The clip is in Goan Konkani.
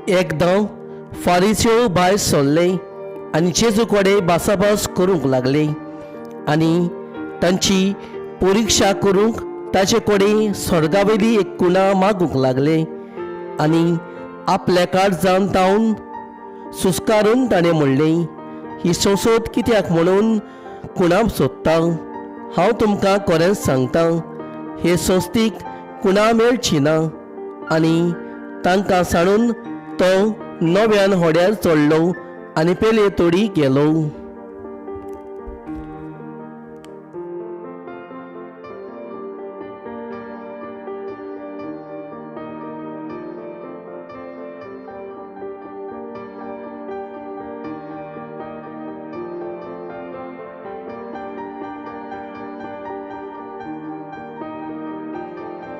एकदां फारीस्यो भायर सरले आनी जेजू कडेन भासाभास करूंक लागले आनी तांची परिक्षा करूंक ताचे कडेन स्वर्गा वयली एक कुणा मागूंक लागले आनी आपल्या काळजान तावन सुस्कारून ताणें म्हणलें, ही संसद कित्याक म्हणून कुणां सोदता? हांव तुमकां खरेंच सांगता, हे संस्थीक कुणा मेळची ना. आनी तांकां सांडून तो नव्यान होड्यार चडलो आनी पेले तोडी गेलो.